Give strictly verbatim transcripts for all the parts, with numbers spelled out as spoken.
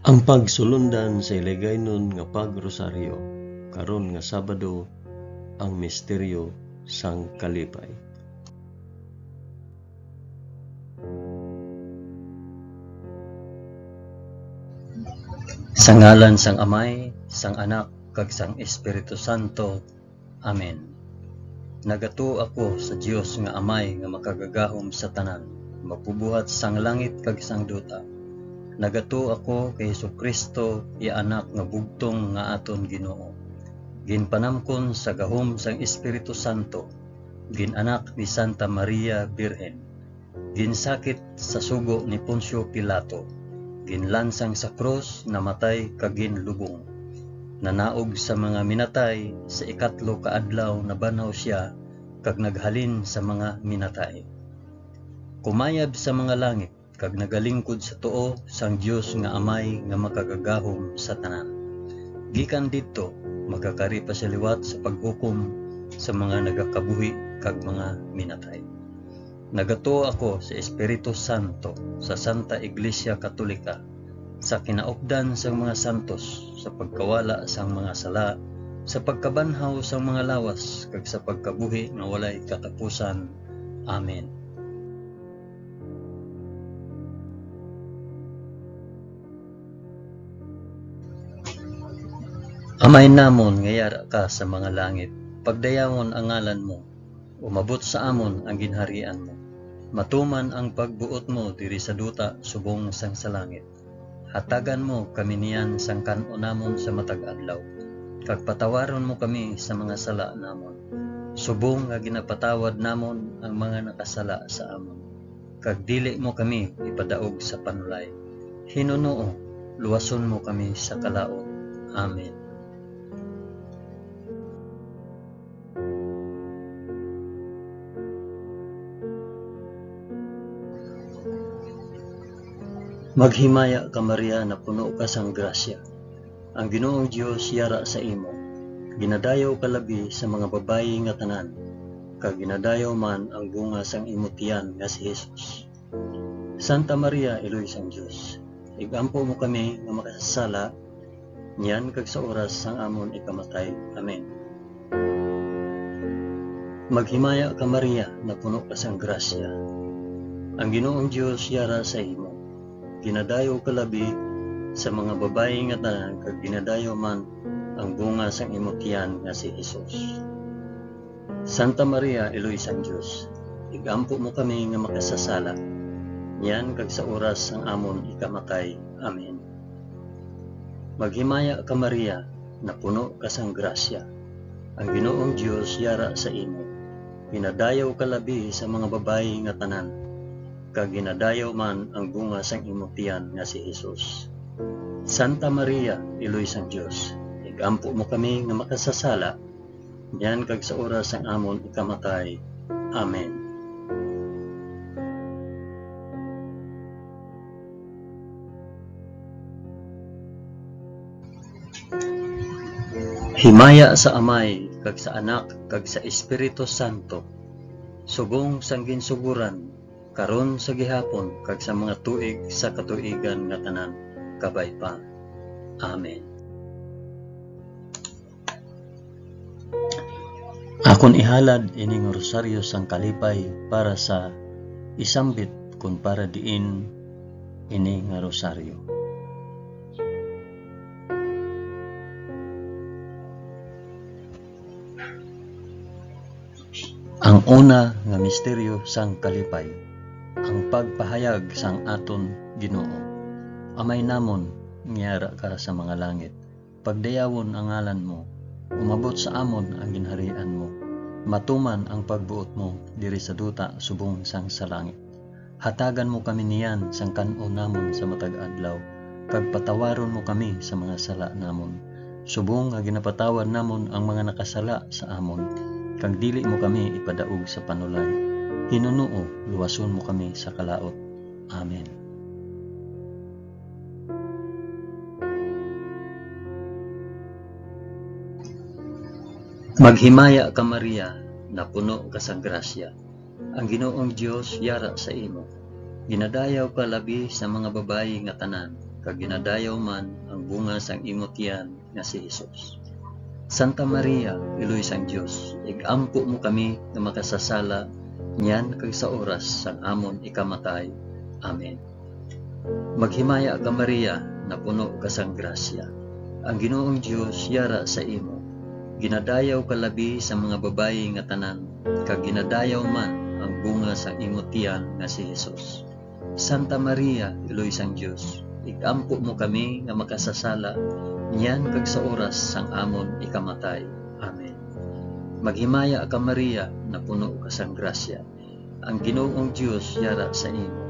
Ang pagsulundan sa Hiligaynon nga pag-rosaryo karon nga Sabado, ang misteryo sang kalipay. Sa ngalan sang Amay, sang Anak, kag sang Espiritu Santo. Amen. Nagatuo ako sa Dios nga Amay nga makagagahom sa tanan, magbubuhat sang langit kag sang duta. Nagatuo ako kay Jesu-Cristo, iya Anak nga bugtong nga aton Ginoo, ginpanamkon sa gahom sang Espiritu Santo, gin-anak ni Santa Maria Birhen, ginsakit sa sugo ni Poncio Pilato, ginlansang sa krus, namatay kag ginlubong. Nanaog sa mga minatay, sa ikatlo ka adlaw nabanhaw sia kag naghalin sa mga minatay. Kumayab sa mga langit kag nagalingkod sa tuo sang Dios nga Amay nga makagagahom sa tanan. Gikan didto, magakari pa sia liwat sa paghukom sa mga nagakabuhi kag mga minatay. Nagatuo ako sa Espiritu Santo, sa Santa Iglesia Katolika, sa kinaupdan sang mga santos, sa pagkawala sang mga sala, sa pagkabanhaw sang mga lawas, kag sa pagkabuhi nga walay katapusan. Amen. Amay namon nga yara ka sa mga langit, pagdayawon ang ngalan mo. Umabot sa amon ang ginharian mo. Matuman ang pagbuot mo diri sa duta subong sang sa langit. Hatagan mo kami niyan sang kan-on namon sa matag adlaw, kag patawaron mo kami sa mga sala namon, subong nga ginapatawad namon ang mga nakasala sa amon. Kag dili mo kami ipadaog sa panulay. Hinunoo, luwason mo kami sa kalaut. Amen. Maghimaya ka, Maria, napuno ka sang grasya. Ang Ginoong Dios yara sa imo. Ginadayaw ka labi sa mga babayi nga tanan, kag ginadayaw man ang bunga sang imo tiyan nga si Jesus. Santa Maria, Iloy sang Dios, ig-ampo mo kami nga makasasala, niyan kag sa oras sang amon ikamatay. Amen. Maghimaya ka, Maria, napuno ka sang grasya. Ang Ginoong Dios yara sa imo. Ginadayaw ka labi sa mga babayi nga tanan, kag ginadayaw man ang bunga sang imo tiyan nga si Jesus. Santa Maria, Iloy sang Dios, ig-ampo mo kami nga makasasala, niyan kag sa oras sang amon ikamatay. Amen. Maghimaya ka, Maria, napuno ka sang grasya. Ang Ginoong Dios yara sa imo. Ginadayaw ka labi sa mga babayi nga tanan, kag ginadayaw man ang bunga sang imo tiyan nga si Jesus. Santa Maria, Iloy sang Dios, ig-ampo mo kami nga makasasala, niyan kag sa oras sang amon ikamatay. Amen. Himaya sa Amay, kag sa Anak, kag sa Espiritu Santo, subong sang ginsugoran, karon, sa gihapon, kag sa mga tuig sa katuigan nga tanan. Kabay pa. Amen. Akon ihalad ini nga rosaryo sang kalipay para sa isambit kon para diin ini nga rosaryo. Ang una nga misteryo sang kalipay, ang pagpahayag sang aton Ginoo. Amay namon nga yara ka sa mga langit, pagdayawon ang ngalan mo. Umabot sa amon ang ginharian mo. Matuman ang pagbuot mo diri sa duta subong sang sa langit. Hatagan mo kami niyan sang kan-on namon sa matag adlaw, kag patawaron mo kami sa mga sala namon, subong nga ginapatawad namon ang mga nakasala sa amon, kag dili mo kami ipadaog sa panulay. Hinunoo, luwason mo kami sa kalaut. Amen. Maghimaya ka, Maria, napuno ka sang grasya. Ang Ginoong Dios yara sa imo. Ginadayaw ka labi sa mga babayi nga tanan, kag ginadayaw man ang bunga sang imo tiyan nga si Jesus. Santa Maria, Iloy sang Dios, ig-ampo mo kami nga makasasala niyan kag sa oras sang amon ikamatay. Amen. Maghimaya ka, Maria, napuno ka sang grasya. Ang Ginoong Dios yara sa imo. Ginadayaw ka labi sa mga babayi nga tanan, kag ginadayaw man ang bunga sang imo tiyan nga si Jesus. Santa Maria, Iloy sang Dios, ig-ampo mo kami nga makasasala niyan kag sa oras sang amon ikamatay. Amen. Maghimaya ka, Maria, napuno ka sang grasya. Ang Ginoong Dios yara sa imo.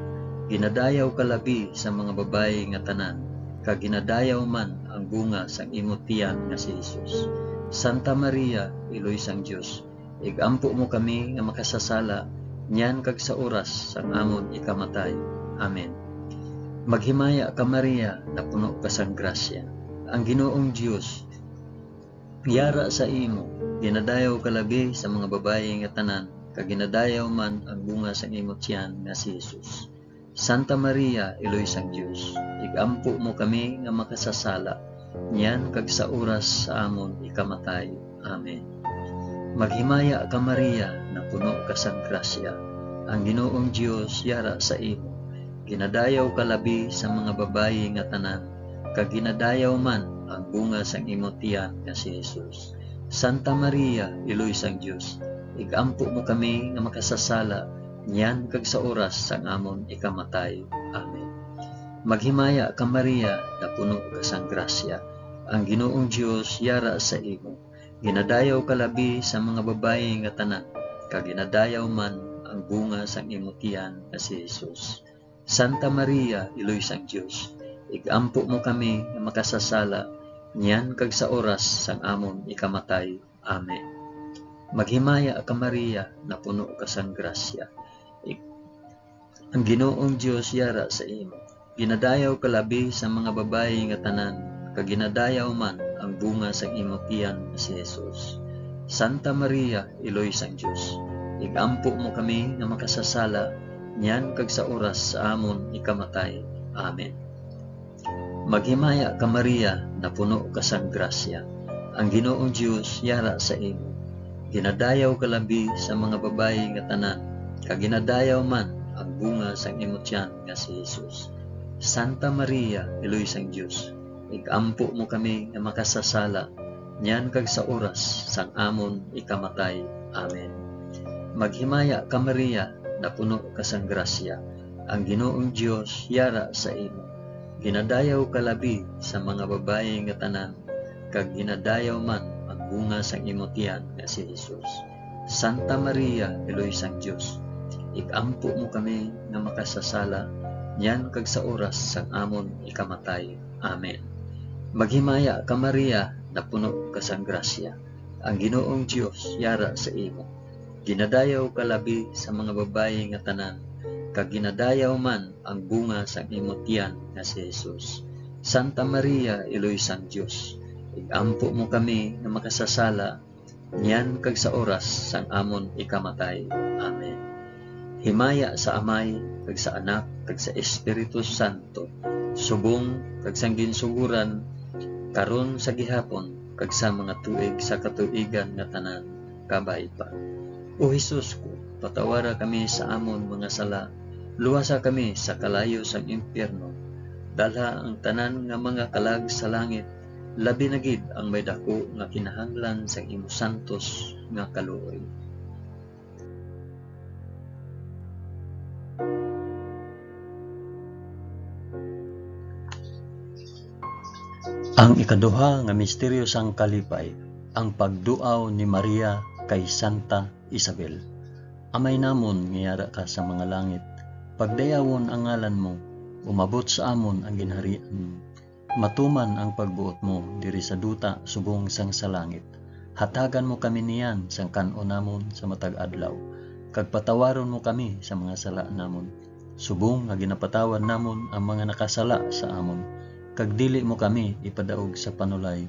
Ginadayaw ka labi sa mga babayi nga tanan, kag ginadayaw man ang bunga sang imo tiyan nga si Jesus. Santa Maria, Iloy sang Dios, ig-ampo mo kami nga makasasala niyan kag sa oras sang amon ikamatay. Amen. Maghimaya ka, Maria, napuno ka sang grasya. Ang Ginoong Dios yara sa imo. Ginadayaw ka labi sa mga babayi nga tanan, kag ginadayaw man ang bunga sang imo tiyan nga si Jesus. Santa Maria, Iloy sang Dios, ig-ampo mo kami nga makasasala, niyan kag sa oras sa amon ikamatay. Amen. Maghimaya ka, Maria, napuno ka sang grasya. Ang Ginoong Dios yara sa imo. Ginadayaw ka labi sa mga babayi nga tanan, kag ginadayaw man ang bunga sang imo tiyan nga si Jesus. Santa Maria, Iloy sang Dios, ig-ampo mo kami nga makasasala, niyan kag sa oras sang amon ikamatay. Amen. Maghimaya ka, Maria, napuno ka sang grasya. Ang Ginoong Dios yara sa imo. Ginadayaw ka labi sa mga babayi nga tanan, kag ginadayaw man ang bunga sang imo tiyan nga si Jesus. Santa Maria, Iloy sang Dios, ig-ampo mo kami nga makasasala, niyan kag sa oras sang amon ikamatay. Amen. Maghimaya ka, Maria, napuno ka sang grasya. Ig-, ang Ginoong Dios yara sa imo. Ginadayaw ka labi sa mga babayi nga tanan, kag ginadayaw man ang bunga sang imo tiyan nga si Jesus. Santa Maria, Iloy sang Dios, ig-ampo mo kami nga makasasala, niyan kag sa oras sa amon ikamatay. Amen. Maghimaya ka, Maria, napuno ka sang grasya. Ang Ginoong Dios yara sa imo. Ginadayaw ka labi sa mga babayi nga tanan, kag ginadayaw man ang bunga sang imo tiyan nga si Jesus. Santa Maria, Iloy sang Dios, ig-ampo mo kami nga makasasala, niyan kag sa oras sang amon ikamatay. Amen. Maghimaya ka, Maria, napuno ka sang grasya. Ang Ginoong Dios yara sa imo. Ginadayaw ka labi sa mga babayi nga tanan, kag ginadayaw man ang bunga sang imo tiyan nga si Jesus. Santa Maria, Iloy sang Dios, ig-ampo mo kami nga makasasala, niyan kag sa oras sang amon ikamatay. Amen. Maghimaya ka, Maria, napuno ka sang grasya. Ang Ginoong Dios yara sa imo. Ginadayaw ka labi sa mga babayi nga tanan, kag ginadayaw man ang bunga sang imo tiyan nga si Jesus. Santa Maria, Iloy sang Dios, ig-ampo mo kami nga makasasala, niyan kag sa oras sang amon ikamatay. Amen. Himaya sa Amay, kag sa Anak, kag sa Espiritu Santo, subong kag sang ginsuguran, karon, sa gihapon, kag sa mga tuig sa katuigan nga tanan. Kabay pa. O Jesus ko, patawara kami sa amon mga sala, luwasa kami sa kalayo sang impyerno, dalha ang tanan nga mga kalag sa langit, labi na gid ang may daku nga kinahanglan sang imo santos nga kaluoy. Ang ikaduha nga misteryo sang kalipay, ang pagduaw ni Maria kay Santa Isabel. Amay namon nga yara ka sa mga langit, pagdayawon ang ngalan mo, umabot sa amon ang ginharian mo. Matuman ang pagbuot mo diri sa duta subong sang sa langit. Hatagan mo kami niyan sang kan-on namon sa matag adlaw, kag patawaron mo kami sa mga sala namon, subong nga ginapatawad namon ang mga nakasala sa amon, kag dili mo kami ipadaog sa panulay,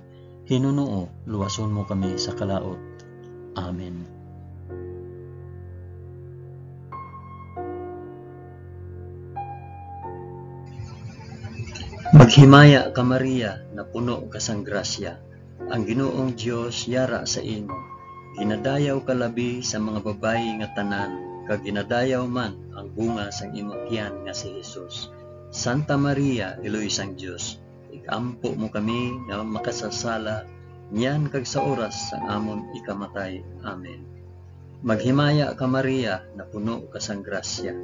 hinunoo luwason mo kami sa kalaut. Amen. Maghimaya ka, Maria, napuno ka sang grasya, ang Ginoong Dios yara sa imo. Ginadayaw ka labi sa mga babayi nga tanan, kag ginadayaw man ang bunga sang imo tiyan nga si Jesus. Santa Maria, Iloy sang Dios, ig-ampo mo kami nga makasasala, niyan kag sa oras sang amon ikamatay. Amen. Maghimaya ka, Maria, napuno ka sang grasya.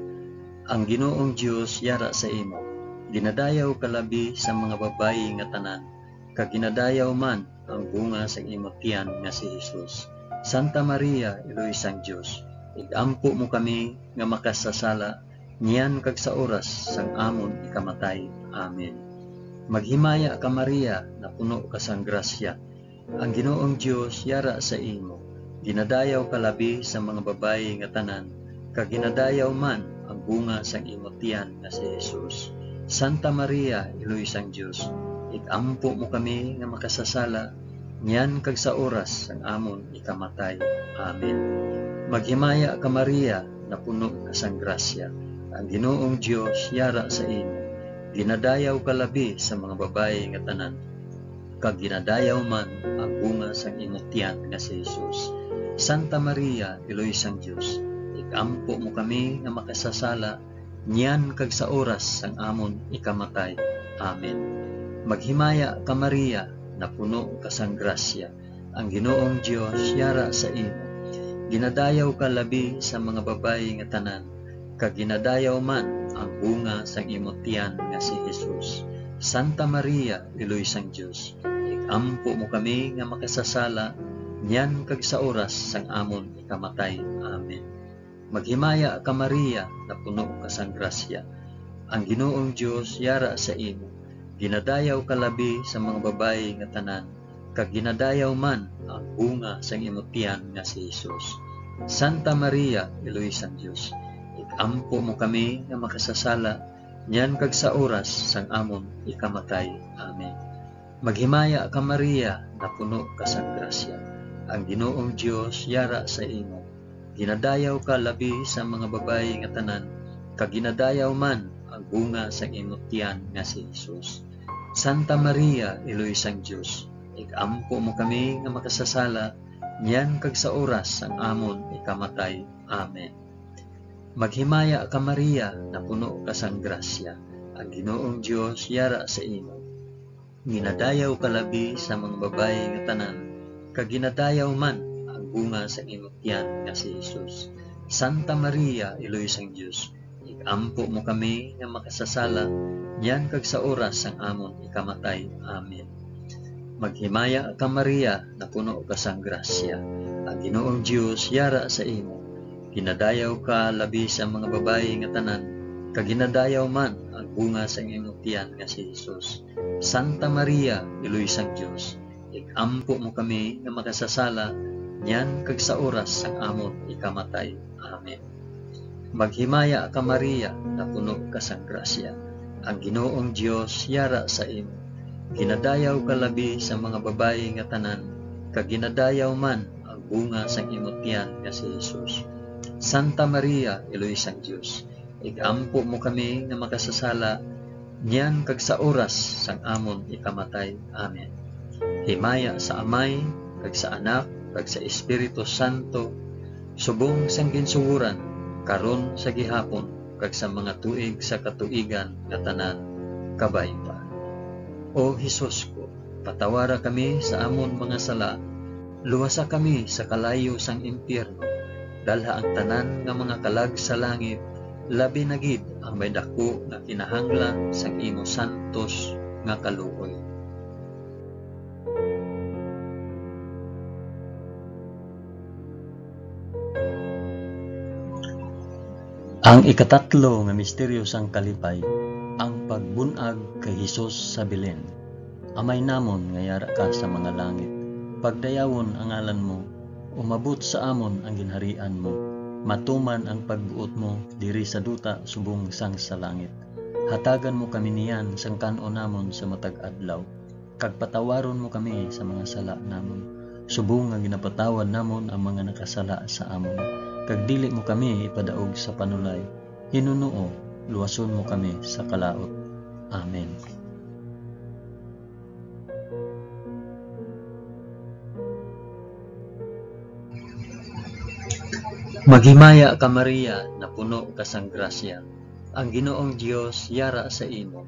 Ang Ginoong Dios yara sa imo. Ginadayaw ka labi sa mga babayi nga tanan, kag ginadayaw man ang bunga sang imo tiyan nga si Jesus. Santa Maria, Iloy sang Dios, ig-ampo mo kami nga makasasala, niyan kag sa oras sang amon ikamatay. Amen. Maghimaya ka, Maria, napuno ka sang grasya. Ang Ginoong Dios yara sa imo. Ginadayaw ka labi sa mga babayi nga tanan, kag ginadayaw man ang bunga sang imo tiyan nga si Jesus. Santa Maria, Iloy sang Dios, ig-ampo mo kami nga makasasala, niyan kag sa oras sang amon ikamatay. Amen. Maghimaya ka, Maria, napuno ka sang grasya. Ang Ginoong Dios yara sa imo. Ginadayaw ka labi sa mga babayi nga tanan, kag ginadayaw man ang bunga sang imo tiyan nga si Jesus. Santa Maria, Iloy sang Dios, ig-ampo mo kami nga makasasala, niyan kag sa oras sang amon ikamatay. Amen. Maghimaya ka, Maria, napuno ka sang grasya, ang Ginoong Dios yara sa imo. Ginadayaw ka labi sa mga babayi nga tanan, kag ginadayaw man ang bunga sang imo tiyan nga si Jesus. Santa Maria, Iloy sang Dios, ig-ampo mo kami nga makasasala, niyan kag sa oras sang amon ikamatay. Amen. Maghimaya ka, Maria, napuno ka sang grasya. Ang Ginoong Dios yara sa imo. Ginadayaw ka labi sa mga babayi nga tanan, kag ginadayaw man ang bunga sang imo tiyan nga si Jesus. Santa Maria, Iloy sang Dios, ig-ampo mo kami nga makasasala, niyan kag sa oras sang amon ikamatay. Amen. Maghimaya ka, Maria, napuno ka sang grasya. Ang Ginoong Dios yara sa imo. Ginadayaw ka labi sa mga babayi nga tanan, kag ginadayaw man ang bunga sang imo tiyan nga si Jesus. Santa Maria, Iloy sang Dios, ig-ampo mo kami nga makasasala, niyan kag sa oras sang amon ikamatay. Amen. Maghimaya ka, Maria, napuno ka sang grasya, ang Ginoong Dios yara sa imo. Ginadayaw ka labi sa mga babayi nga tanan, kag ginadayaw man ang bunga sang imo tiyan nga si Jesus. Santa Maria, Iloy sang Dios, ig-ampo mo kami nga makasasala, niyan kag sa oras sang amon ikamatay. Amen. Maghimaya ka, Maria, napuno ka sang grasya. Ang Ginoong Dios yara sa imo. Ginadayaw ka labi sa mga babayi nga tanan, kag ginadayaw man ang bunga sang imong tiyan nga si Jesus. Santa Maria, Iloy sang Dios, ig-ampo mo kami nga makasasala, niyan kag sa oras sang amon ikamatay. Amen. Maghimaya ka, Maria, napuno ka sang grasya. Ang Ginoong Dios yara sa imo. Ginadayaw ka labi sa mga babayi nga tanan, kag ginadayaw man ang bunga sang imo tiyan nga si Jesus. Santa Maria, Iloy sang Dios, ig-ampo mo kami nga makasasala, niyan kag sa oras sang amon ikamatay. Amen. Himaya sa Amay, kag sa Anak, kag sa Espiritu Santo, subong sang ginsugoran, karon, sa gihapon, kag sa mga tuig sa katuigan nga tanan. Kabay pa. O Jesus ko, patawara kami sa amon mga sala, luwasa kami sa kalayo sang impyerno, dalha ang tanan nga mga kalag sa langit, labi na gid ang may daku nga kinahanglan sang imo santos nga kaluoy. Ang ikatatlo nga misteryo sang kalipay, ang pagbun-ag kay Jesus sa Belen. Amay namon nga yara ka sa mga langit, pagdayawon ang ngalan mo, umabot sa amon ang ginharian mo, matuman ang pagbuot mo diri sa duta subong sang sa langit. Hatagan mo kami niyan sang kan-on namon sa matag adlaw, kag patawaron mo kami sa mga sala namon, subong nga ginapatawad namon ang mga nakasala sa amon, kag dili mo kami ipadaog sa panulay, hinunoo, luwason mo kami sa kalaut. Amen. Maghimaya ka, Maria, napuno ka sang grasya. Ang Ginoong Dios yara sa imo.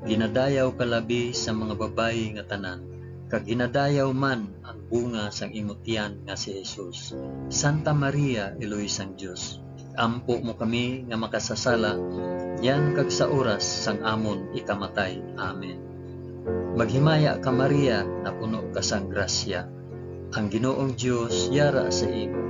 Ginadayaw ka labi sa mga babayi nga tanan, kag ginadayaw man ang bunga sang imo tiyan nga si Jesus. Santa Maria, Iloy sang Dios, ampo mo kami nga makasasala, niyan kag sa oras sang amon ikamatay. Amen. Maghimaya ka, Maria, napuno ka sang grasya. Ang Ginoong Dios yara sa imo.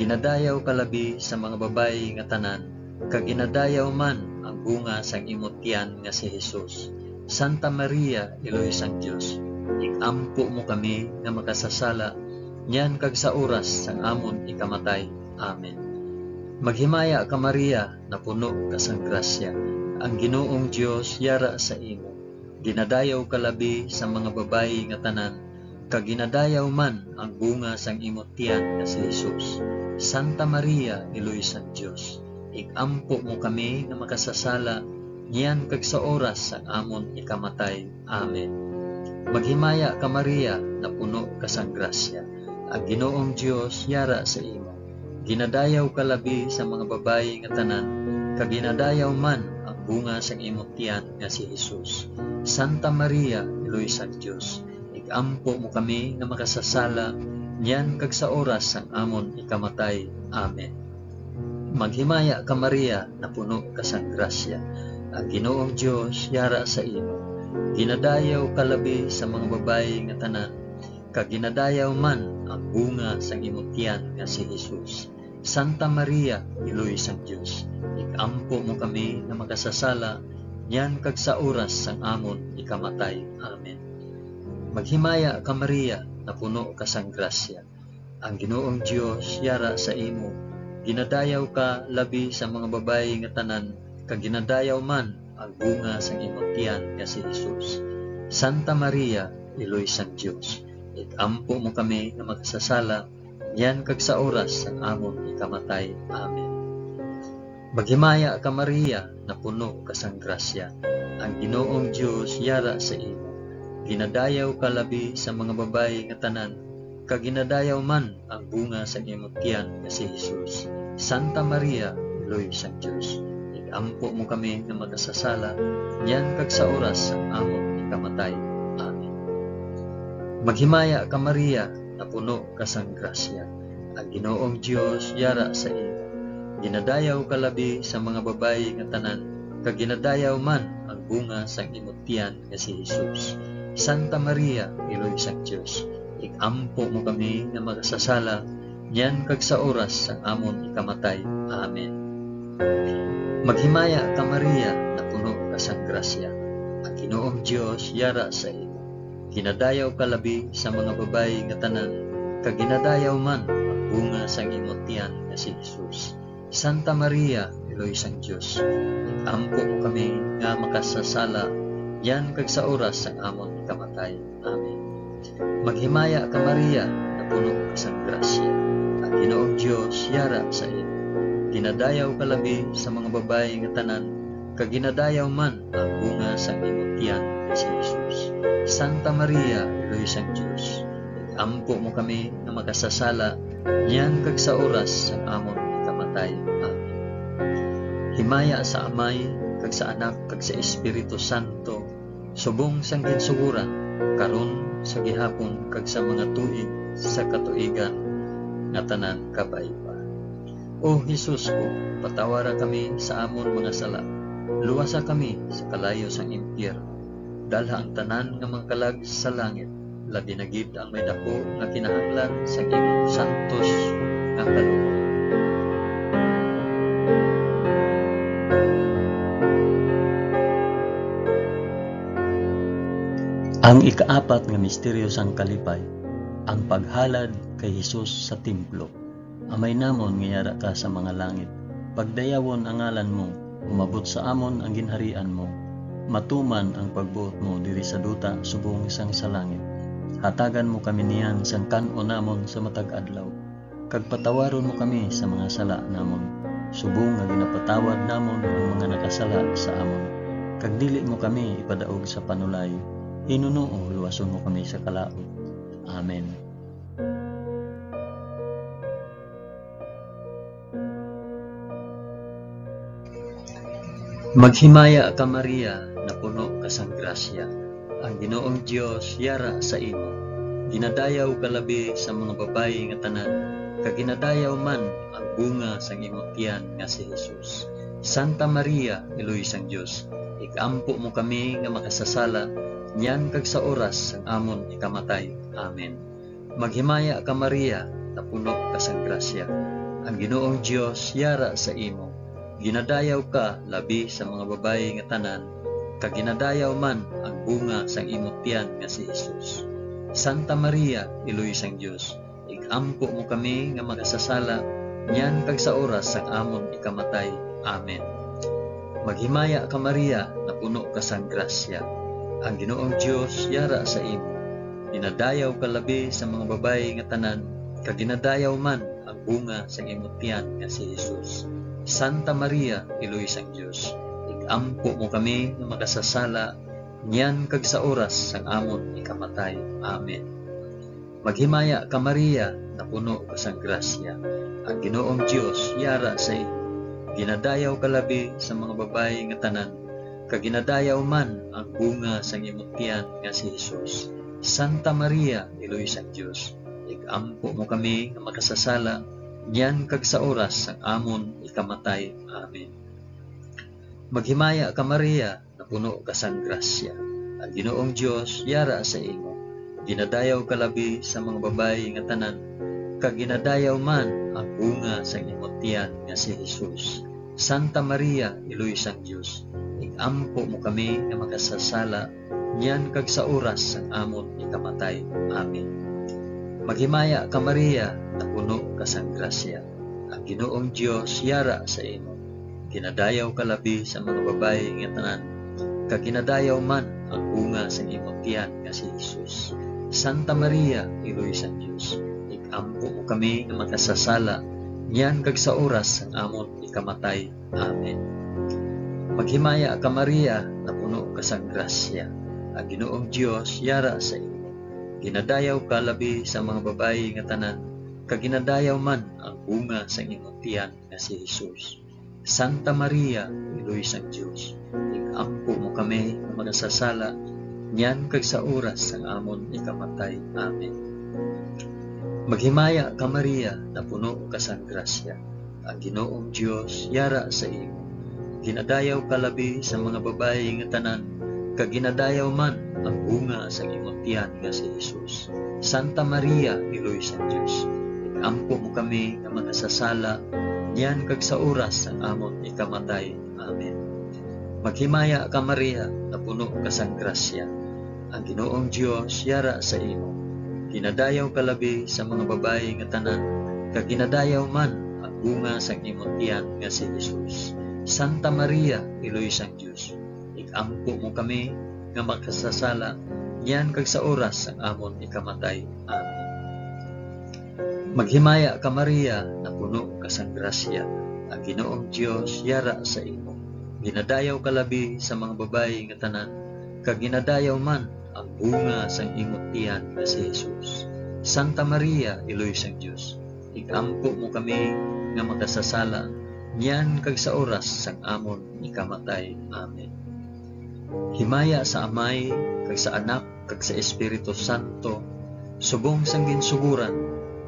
Ginadayaw ka labi sa mga babayi nga tanan, kag ginadayaw man ang bunga sang imo tiyan nga si Jesus. Santa Maria, Iloy sang Dios, ig-ampo mo kami nga makasasala, niyan kag sa oras sang amon ikamatay. Amen. Maghimaya ka, Maria, napuno ka sang grasya. Ang Ginoong Dios yara sa imo. Ginadayaw ka labi sa mga babayi nga tanan, kag ginadayaw man ang bunga sang imo tiyan nga si Jesus. Santa Maria, Iloy sang Dios, ig-ampo mo kami nga makasasala, niyan kag sa oras sang amon ikamatay. Amen. Maghimaya ka, Maria, napuno ka sang grasya. Ang Ginoong Dios yara sa imo. Ginadayaw ka labi sa mga babayi nga tanan, kag ginadayaw man ang bunga sang imo tiyan nga si Jesus. Santa Maria, Iloy sang Dios, ig-ampo mo kami nga makasasala, niyan kag sa oras sang amon ikamatay. Amen. Maghimaya ka, Maria, napuno ka sang grasya. Ang Ginoong Dios yara sa imo. Ginadayaw ka labi sa mga babayi nga tanan, kag ginadayaw man ang bunga sang imo tiyan nga si Jesus. Santa Maria, Iloy sang Dios, ig-ampo mo kami nga makasasala, niyan kag sa oras sang amon ikamatay. Amen. Maghimaya ka, Maria, napuno ka sang grasya. Ang Ginoong Dios yara sa imo. Ginadayaw ka labi sa mga babayi nga tanan, kag ginadayaw man ang bunga sang imo tiyan nga si Jesus. Santa Maria, Iloy sang Dios, ig-ampo mo kami nga makasasala, niyan kag sa oras sang amon ikamatay. Amen. Maghimaya ka, Maria, napuno ka sang grasya. Ang Ginoong Dios yara sa imo. Ginadayaw ka labi sa mga babayi nga tanan, kag ginadayaw man ang bunga sang imo tiyan nga si Jesus. Santa Maria, Iloy sang Dios, ig-ampo mo kami nga makasasala, niyan kag sa oras sang amon ikamatay. Amen. Maghimaya ka, Maria, napuno ka sang grasya. Ang Ginoong Dios yara sa imo. Ginadayaw ka labi sa mga babayi nga tanan, kag ginadayaw man ang bunga sang imo tiyan nga si Jesus. Santa Maria, Iloy sang Dios, ig-ampo mo kami nga makasasala, niyan kag sa oras sang amon ikamatay. Amen. Maghimaya ka, Maria, napuno ka sang grasya. Ang Ginoong Dios yara sa imo. Ginadayaw ka labi sa mga babayi nga tanan, kag ginadayaw man ang bunga sang imo tiyan nga si Jesus. Santa Maria, Iloy sang Dios, ampo mo kami nga makasasala, niyan kag sa oras sang amon ikamatay. Amen. Maghimaya ka, Maria, napuno ka sang grasya. Ang Ginoong Dios yara sa imo. Ginadayaw ka labi sa mga babayi nga tanan, kag ginadayaw man ang bunga sang imo tiyan nga si Jesus. Santa Maria, Iloy sang Dios, ampo mo kami nga makasasala, niyan kag sa oras sang amon ikamatay. Amen. Himaya sa Amay, kag sa Anak, kag sa Espiritu Santo, subong sang ginsugoran, karon, sa gihapon, kag sa mga tuig sa katuigan nga tanan. Kabay pa. O Jesus ko, patawara kami sa amon mga sala, luwasa kami sa kalayo sang impyerno, dalha ang tanan nga mga kalag sa langit, labi na gid ang may daku nga kinahanglan sa imong santos nga kaluoy. Ang ikaapat nga misteryo sang kalipay, ang paghalad kay Jesus sa templo. Amay namon nga yara ka sa mga langit, pagdayawon ang ngalan mo, umabot sa amon ang ginharian mo, matuman ang pagbuot mo diri sa duta subong sang sa langit. Hatagan mo kami niyan sang kan-on namon sa matag adlaw, kag patawaron mo kami sa mga sala namon, subong nga ginapatawad namon ang mga nakasala sa amon. Kag dili mo kami ipadaog sa panulay, hinunoo luwason mo kami sa kalaut. Amen. Maghimaya ka, Maria, napuno ka sang grasya. Ang Ginoong Dios yara sa imo. Ginadayaw ka labi sa mga babayi nga tanan, kag ginadayaw man ang bunga sang imo tiyan nga si Jesus. Santa Maria, Iloy sang Dios, ig-ampo mo kami nga makasasala, niyan kag sa oras sang amon ikamatay. Amen. Maghimaya ka, Maria, napuno ka sang grasya. Ang Ginoong Dios yara sa imo. Ginadayaw ka labi sa mga babayi nga tanan, kag ginadayaw man ang bunga sang imo tiyan nga si Jesus. Santa Maria, Iloy sang Dios, ig-ampo mo kami nga makasasala, niyan kag sa oras sang amon ikamatay. Amen. Maghimaya ka, Maria, napuno ka sang grasya. Ang Ginoong Dios yara sa imo. Ginadayaw ka labi sa mga babayi nga tanan, kag ginadayaw man ang bunga sang imo tiyan nga si Jesus. Santa Maria, Iloy sang Dios, ig-ampo mo kami nga makasasala, niyan kag sa oras sang amon ikamatay. Amen. Maghimaya ka, Maria, napuno ka sang grasya. Ang Ginoong Dios yara sa imo. Ginadayaw ka labi sa mga babayi nga tanan, kag ginadayaw man ang bunga sang imo tiyan nga si Jesus. Santa Maria, Iloy sang Dios, ig-ampo mo kami nga makasasala, niyan kag sa oras sang amon ikamatay. Amen. Maghimaya ka, Maria, napuno ka sang grasya. Ang Ginoong Dios yara sa imo. Ginadayaw ka labi sa mga babayi nga tanan, kag ginadayaw man ang bunga sang imo tiyan nga si Jesus. Santa Maria, Iloy sang Dios, ig-ampo mo kami nga makasasala, niyan kag sa oras sang amon ikamatay. Amen. Maghimaya ka, Maria, napuno ka sang grasya. Ang Ginoong Dios yara sa imo. Ginadayaw ka labi sa mga babayi nga tanan, kag ginadayaw man ang bunga sang imo tiyan nga si Jesus. Santa Maria, Iloy sang Dios, ig-ampo mo kami nga makasasala, niyan kag sa oras sang amon ikamatay. Amen. Maghimaya ka, Maria, napuno ka sang grasya. Ang Ginoong Dios yara sa imo. Ginadayaw ka labi sa mga babayi nga tanan, kag ginadayaw man ang bunga sang imo tiyan nga si Jesus. Santa Maria, Iloy sang Dios, ig-ampo mo kami nga makasasala, niyan kag sa oras sang amon ikamatay. Amen. Maghimaya ka, Maria, napuno ka sang grasya. Ang Ginoong Dios yara sa imo. Ginadayaw ka labi sa mga babayi nga tanan, kag ginadayaw man ang bunga sang imo tiyan nga si Jesus. Santa Maria, Iloy sang Dios, ig-ampo mo kami nga makasasala, niyan kag sa oras sang amon ikamatay. Amen. Maghimaya ka, Maria, napuno ka sang grasya. Ang Ginoong Dios yara sa imo. Ginadayaw ka labi sa mga babayi nga tanan, kag ginadayaw man ang bunga sang imo tiyan nga si Jesus. Santa Maria, Iloy sang Dios, ig-ampo mo kami nga makasasala, niyan kag sa oras sang amon ikamatay. Amen. Maghimaya ka, Maria, napuno ka sang grasya. Ang Ginoong Dios yara sa imo. Ginadayaw ka labi sa mga babayi nga tanan, kag ginadayaw man ang bunga sang imo tiyan nga si Jesus. Santa Maria, Iloy sang Dios, ig-ampo mo kami nga makasasala, niyan kag sa oras sang amon ikamatay. Amen. Himaya sa Amay, kag sa Anak, kag sa Espiritu Santo, subong sang ginsugoran,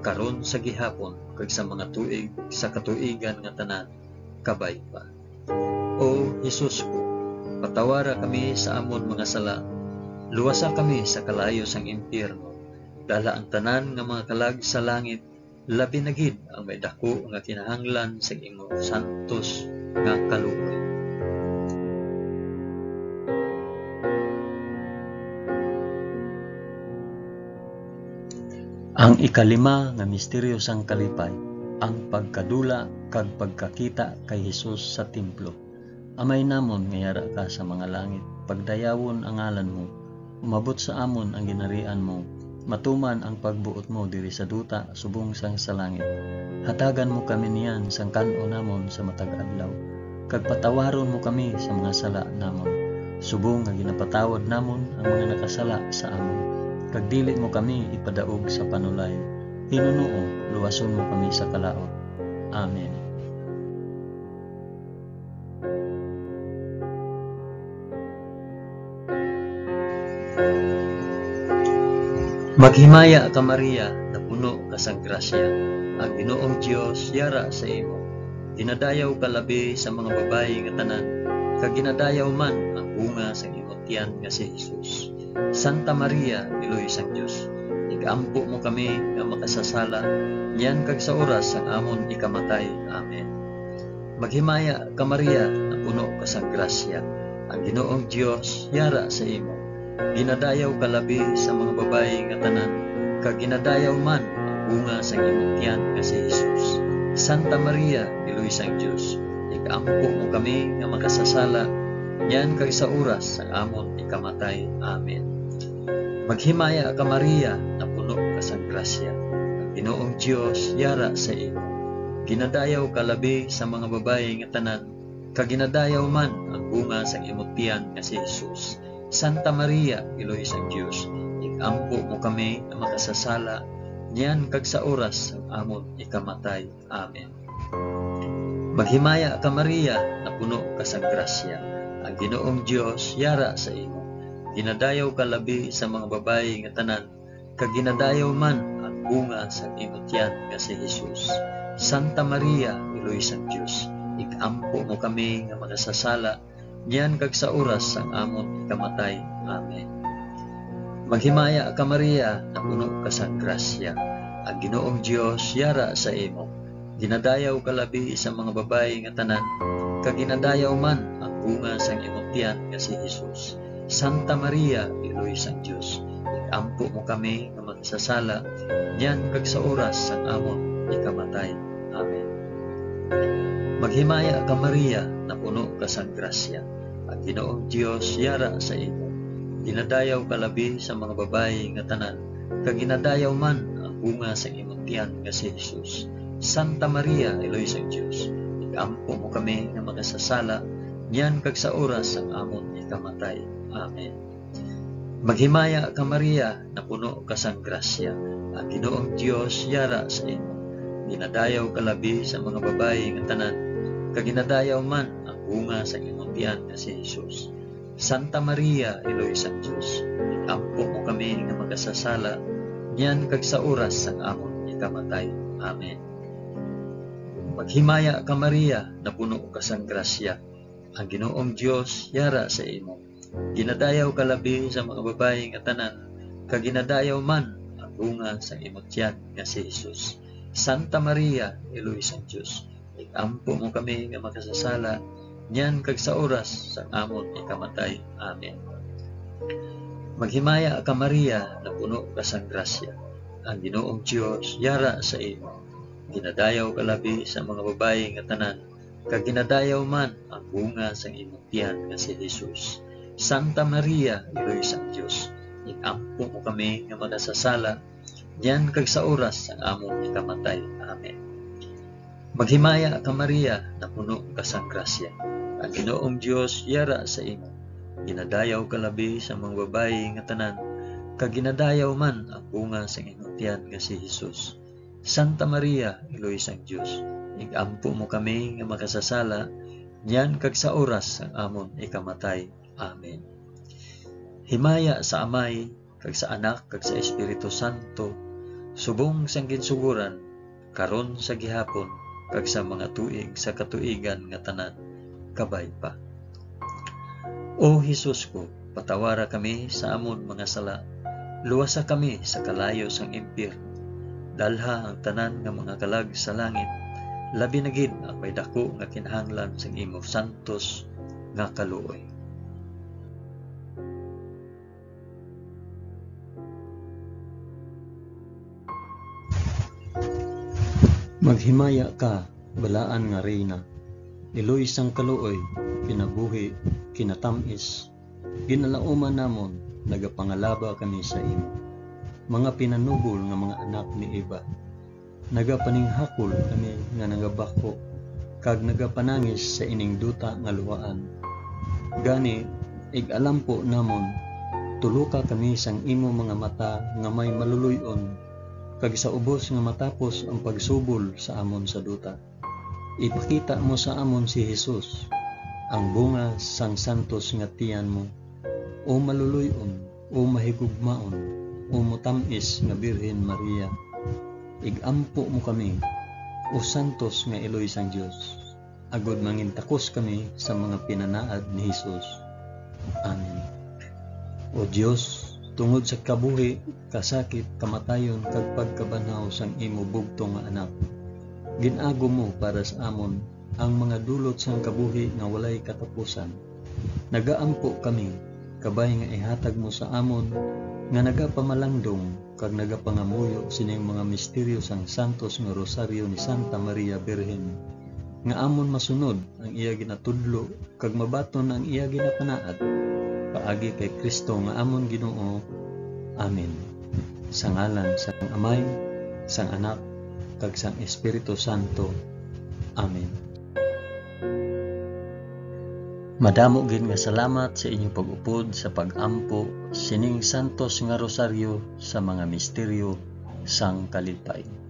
karon, sa gihapon, kag sa mga tuig sa katuigan nga tanan. Kabay pa. O Jesus ko, patawara kami sa amon mga sala, luwasa kami sa kalayo sang impyerno, dala ang tanan nga mga kalag sa langit, labi na gid ang may daku nga kinahanglan sa imo santos nga kaluoy. Ang ikalima nga misteryo sang kalipay, ang pagkadula kag pagkakita kay Jesus sa templo. Amay namon nga yara ka sa mga langit, pagdayawon ang ngalan mo. Umabot sa amon ang ginharian mo. Matuman ang pagbuot mo diri sa duta subong sang sa langit. Hatagan mo kami niyan sang kan-o namon sa matag adlaw, kag patawaron mo kami sa mga sala namon, subong nga ginapatawad namon ang mga nakasala sa amon. Kag dili mo kami ipadaog sa panulay. Hinunoo, luwason mo kami sa kalaut. Amen. Maghimaya ka, Maria, napuno ka sang grasya. Ang Ginoong Dios yara sa imo. Ginadayaw ka labi sa mga babayi nga tanan, kag ginadayaw man ang bunga sang imong tiyan nga si Jesus. Santa Maria, Iloy sang Dios, igampo mo kami nga makasasala, niyan kag sa oras sang amon ikamatay. Amen. Maghimaya ka, Maria, napuno ka sang grasya. Ang Ginoong Dios yara sa imo. Ginadayaw ka labi sa mga babayi nga tanan, kag ginadayaw man ang bunga sang imong tiyan nga si Jesus. Santa Maria, Iloy sang Dios, igampo mo kami nga makasasala, niyan kag sa oras sang amon ikamatay. Amen. Maghimaya ka, Maria, napuno ka sang grasya. Ang Ginoong Dios yara sa imo. Ginadayaw ka labi sa mga babayi nga tanan, kag ginadayaw man ang bunga sang imong tiyan nga si Jesus. Santa Maria, Iloy sang Dios, igampo mo kami nga makasasala, niyan kag sa oras sang amon ikamatay. Amen. Maghimaya ka, Maria, napuno ka sang grasya. Ang Ginoong Dios yara sa imo. Ginadayaw ka labi sa mga babayi nga tanan, kag ginadayaw man ang bunga sang imong tiyan nga si Jesus. Santa Maria, Iloy sang Dios, igampo mo kami nga makasasala, niyan kag sa oras sang amon ikamatay. Amen. Maghimaya ka, Maria, napuno ka sang grasya. Ang Ginoong Dios yara sa imo. Ginadayaw ka labi sa mga babayi nga tanan, kag ginadayaw man ang bunga sang imong tiyan nga si Jesus. Santa Maria, Iloy sang Dios, igampo mo kami nga makasasala, niyan kag sa oras sang amon ikamatay. Amen. Maghimaya ka, Maria, napuno ka sang grasya. Ang Ginoong Dios yara sa imo. Ginadayaw ka labi sa mga babayi nga tanan, kag ginadayaw man ang bunga sang imong tiyan nga si Jesus. Santa Maria, Iloy sang Dios, igampo mo kami nga makasasala, niyan kag sa oras sang amon ikamatay. Amen. Maghimaya ka, Maria, napuno ka sang grasya. Ang Ginoong Dios yara sa imo. Ginadayaw ka labi sa mga babayi nga tanan, kag ginadayaw man ang bunga sa imong tiyan nga si Jesus. Santa Maria, Iloy sang Dios, igampo mo kami nga makasasala, niyan kag sa oras sang amon ikamatay. Amen. Maghimaya ka, Maria, napuno ka sang grasya. Ang Ginoong Dios yara sa imo. Ginadayaw ka labi sa mga babayi nga tanan, kag ginadayaw man ang bunga sang imong tiyan nga si Jesus. Santa Maria, Iloy sang Dios, igampo mo kami nga makasasala, niyan kag sa oras sang amon ikamatay. Amen. Maghimaya ka, Maria, napuno ka sang grasya. Ang Ginoong Dios yara sa imo. Ginadayaw ka labi sa mga babayi nga tanan, kag ginadayaw man ang bunga sang imong tiyan nga si Jesus. Santa Maria, Iloy sang Dios, igampo mo kami nga makasasala, niyan kag sa oras sang amon ikamatay. Amen. Maghimaya ka, Maria, napuno ka sang grasya. Ang Ginoong Dios yara sa imo. Ginadayaw ka labi sa mga babayi nga tanan, kag ginadayaw man ang bunga sang imong tiyan nga si Jesus. Santa Maria, Iloy sang Dios, igampo mo kami nga makasasala, niyan kag sa oras sang amon ikamatay. Amen. Himaya sa Amay, kag sa Anak, kag sa Espiritu Santo, subong sang ginsugoran, karon, sa gihapon, kag sa mga tuig sa katuigan nga tanan. Kabay pa. O Jesus ko, patawara kami sa amon mga sala, luwasa kami sa kalayo sang impyerno, dalha ang tanan nga mga kalag sa langit, labi na gid ang may daku nga kinahanglan sang imo santos nga kaluoy. Maghimaya ka, balaan nga Reyna, iloy sang kaluoy, kinabuhi, kinatamis, ginalauman namon, nagapangalaba kami sa imo. Mga pinanubol nga mga anak ni Eva, nagapaninghakol kami nga nagabakho, kag nagapanangis sa ining duta nga luhaan. Gani, ig-alampo namon, tuloka kami sang imo mga mata nga may maluloy-on, kag sa ubos nga matapos ang pagsubol sa amon sa duta, ipakita mo sa amon si Jesus, ang bunga sang santos nga tiyan mo, o maluloy-on, O mahigugmaon, o motam-is nga Birhen Maria, ig-ampo mo kami, o santos nga iloy sang Dios, agod mangintakos kami sa mga pinanaad ni Jesus. Amen. O Dios, tungod sa kabuhi, kasakit, kamatayon, kag pagkabanhaw sang imo bugtong nga Anak, gin-agom mo para sa amon ang mga dulot sang kabuhi nga walay katapusan. Nagaampo kami, kabay nga ihatag mo sa amon nga nagapamalangdong kag nagapangamuyo sining mga misteryo sang santos nga Rosaryo ni Santa Maria Birhen, nga amon masunod ang iya ginatudlo kag mabaton ang iya ginapanaad, paagi kay Cristo nga amon Ginoo. Amen. Sa ngalan sang Amay, sang Anak, kag sang Espiritu Santo. Amen. Madamo gid nga salamat sa inyo pag-upod sa pag-ampo sining santos nga rosaryo sa mga misteryo sang kalipay.